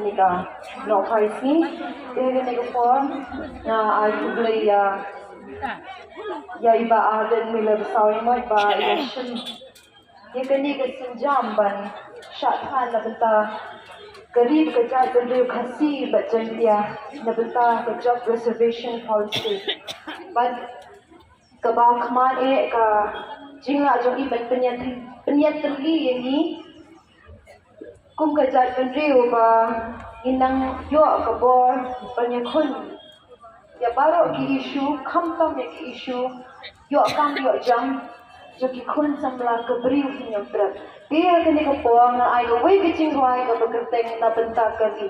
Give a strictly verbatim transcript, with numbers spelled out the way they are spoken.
Nika, no, Khaisni, te kane ka por nga ai khublei ïa, ïa i Bah Ardent Miller Basaiawmoit ba i la shim ïa kane ka sienjam ban shah thngan na bynta ka ri ka jaitbynriew Khasi bad Jaiñtia na bynta ka Job Reservation Policy. Bad kaba khmat eh ka jinglah jong i ban pynïaid, pynïaid tylli ïa ngi kum ka jaitbynriew ba ngin nang ïoh ka bor ban ïakhun ïa baroh ki issue, khamtam ïa ki issue ïoh kam ïoh jam jong ki khun samla ka briew hi ñiamprep. Te ha kane ka por nga ai kawei ka jingrwai kaba kyrteng Na Bynta Ka Ri.